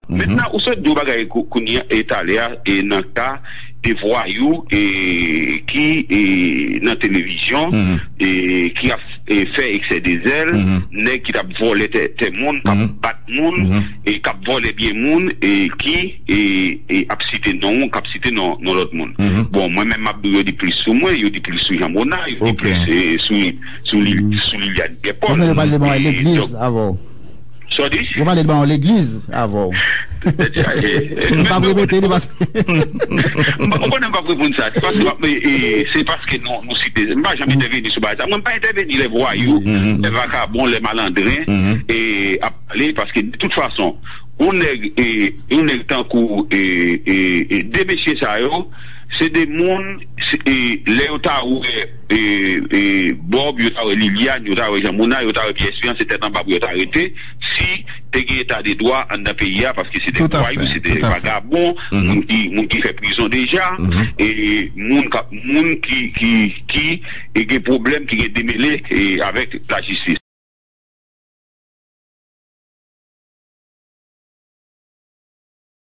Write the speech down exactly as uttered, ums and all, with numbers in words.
Mentnan, ou sot di yon bagay kou- kounye a, e talè a, e nan ka de vwayou, e ki, e nan televizyon, e ki ap, e fè eksè de zèl, nèg ki t ap vòlè tè, tè moun, k ap bat moun, e k ap vòlè byen moun, e ki, e, e ap site non ou, k ap site non, non lòt moun. Bon, mwen menm, m ap di yo di plis sou mwen, yo di plis sou Jean Mona, yo di plis, e, sou, sou, Lil- sou Liliane Pierrepont. Kòman yo pale de bagay legliz avè w? Sa w di? Yo pale de bagay legliz avè w. M p ap repete li paske. M pa konprann, m p ap reponn sa. Se paske, m ap- e, e, se paske nou, nou site. M pa janm entèveni sou bagay sa. Mwen, m pa entèveni lè vwayou, lè vakabon, lè malandren, e, ap pale, paske de tout fason, yon nèg, e, yon nèg tankou, e, e, e, de mesye sa yo, se de moun, se, e, lè yo ta wè, e, e, Bob, yo ta wè Liliane, yo ta wè Jean Mona, yo ta wè Pierre Espérance, se tèt anba pou yo ta rete, si te gen eta de dwa anndan peyi a, paske se de vwayou, se de vagabon, moun ki, moun ki fè prizon deja, e moun k ap- moun ki, ki, ki, e gen pwoblèm, ki gen demele, e avèk lajistis.